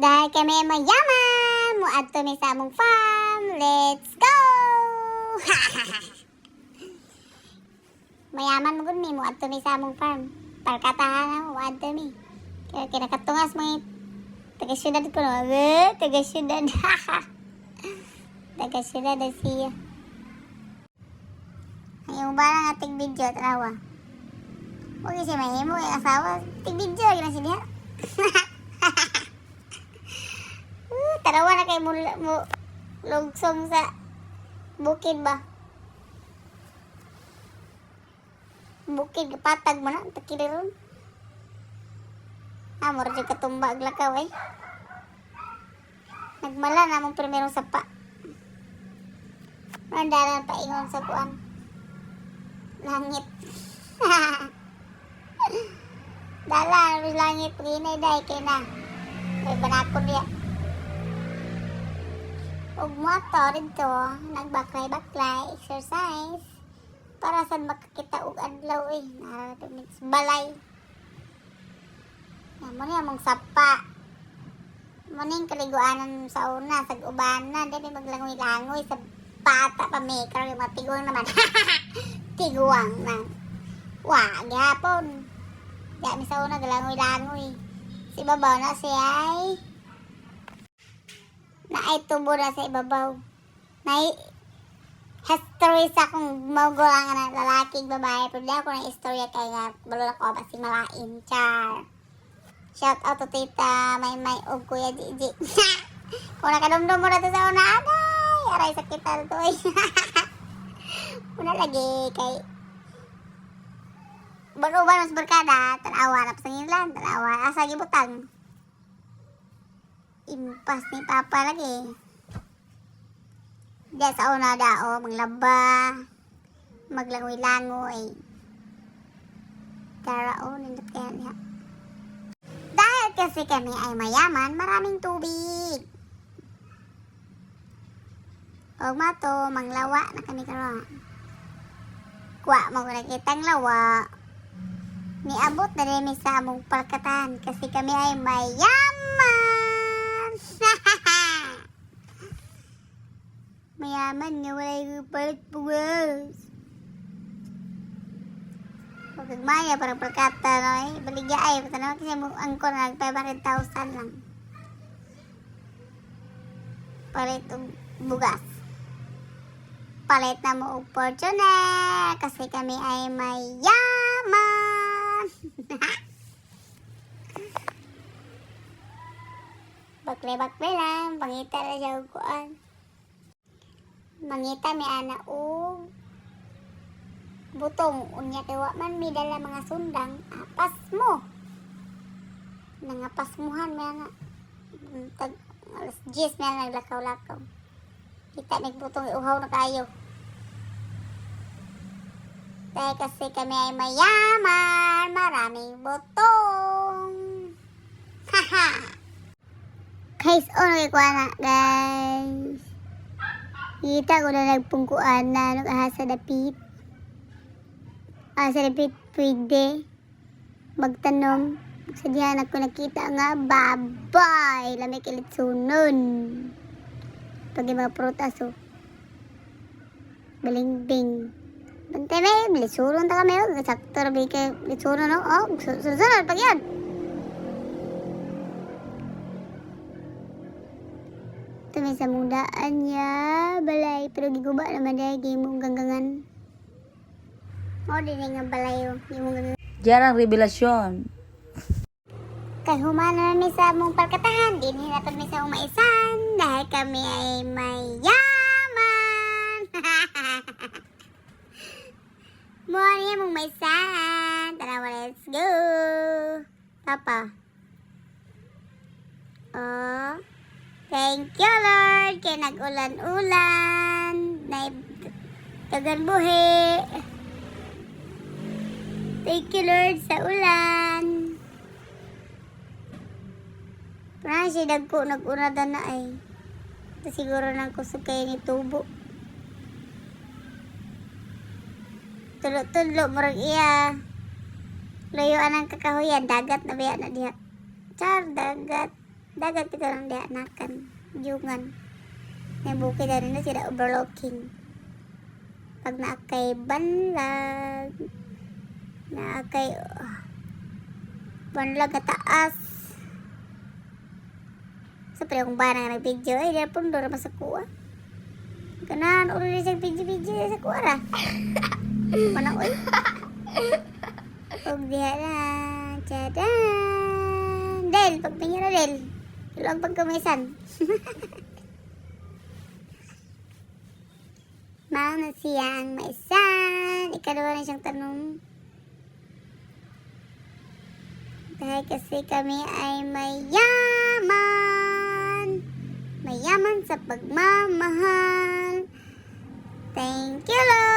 Dahil kami ay mayaman, muadto mi sa among farm. Let's go! Mayaman mo gud mi, muadto mi sa among farm. Parkatahan na, muadto mi. Kaya kinakatungas mga taga syudad ko no. Eh, taga syudad. Taga syudad na siya. Ang imo ba nga tig video tanawa? Huwag siya mahimo yung asawa. Tig video lagi na siya diha. Tanawa na kay mo, mo lugsong sa bukid ba? Bukid patag mo na takiliron. Ah, mura jud katumba og lakaw eh. Nagmala na mong primerong sapa. Randaran paingon sa kuan. Langit. Dala, langit rinay dai kay na. May banakon diya. Ug moto dito, nagbaklay-baklay, exercise. Para sad makakita og adlaw eh. Narating sa balay. Yan mo niya mong sapa. Mo ning kaliguanan sa una, sa ubanan, di may maglangoy-langoy sa bata pa may karon yung mga tiguang naman. Tiguang na. Wa, gihapon. Di mi sa una galangoy-langoy. Sa ibabaw na siya ay naay tubo na sa ibabaw. Nay history sa akong magulang na lalaki babae pero di ako na istorya kay nga balo na ko basig malain char. Shout out to Tita May May ug Kuya Gigi. Kung nakadumdum mo na to sa una, aday! Aray, sakit na to eh. Una lagi kay Banuban mas barkada, tanawa na pasangilan, tanawa, asa gibutang. Impas ni Papa lagi. Diya sa una dao, maglaba, maglangoy-langoy. Tara, oh, nindot kaya niya. Dahil kasi kami ay mayaman, maraming tubig. Og mato, manglawa na kami karon. Kuha mo na kitang lawa. Niabot na rin mi sa among palkatan kasi kami ay mayaman. Mayaman nga walay palit bugas. Huwag maya parang palkata no eh. Baligya ay tanaw kasi mo angkor nag 500,000 lang. Palit og bugas. Palit na mo og Fortuner kasi kami ay mayaman. Bakle-bakle lang, pangita na siya og kuan. Mangita mi ana og butong unya kay wa man mi dala mga sundang apas mo. Nangapasmuhan mi ana. Tag alas 10 mi ana naglakaw-lakaw. Kita mig butong iuhaw na kayo. Dahil kasi kami ay mayaman, maraming butong. Haha. Guys, oh, nagkuha na, guys. Kita ko na nagpungkuan na nung sa dapit. Sa dapit pwede magtanom. Sa diyan ako nakita nga babay. Lamig ilitsunon. Pag yung mga prutas oh. Balingbing. Bantay may, litsunon ta kami. Oh. Sakto ra kay litsunon no. Oh, sunod pag yan. Ito may sa mundaan niya, balay. Pero giguba naman dahil gimong ganggangan. Mo din nga balay oh, gimong ganggangan. Diyan ang revelasyon. Kay humana na mi sa among palkatahan, din hinapad mi sa among maisan dahil kami ay mayaman. Mo niya mong maisan. Tara, let's go. Papa. Oh. Thank you, Lord. Kay nag-ulan-ulan. Nay tagan buhi. Thank you, Lord, sa ulan. Parang siya dagko, nag-urada na ay. Ito siguro nang kusog kayo ni tubo. Tulo-tulo, murag iya. Layuan ang kakahuyan, dagat na biya na diha. Char, dagat. Dagat ito lang diha nakan. Jungan. May bukid na rin na sila overlooking. Pag naa kay banlag, naa kay banlag nga taas. Sa pa akong bana nga nag-video, ay, di na pundo naman sa kuha. Ganahan, ulo rin siya video-video sa kuha ra. Mana, uy. Ug diha na, tchadan! Del, pagpinyo na, Del. Ilog pagkumisan. Mao na siya ang maisan. Ikalawa na siyang tanong. Dahil kasi kami ay mayaman. Mayaman sa pagmamahal. Thank you, Lord.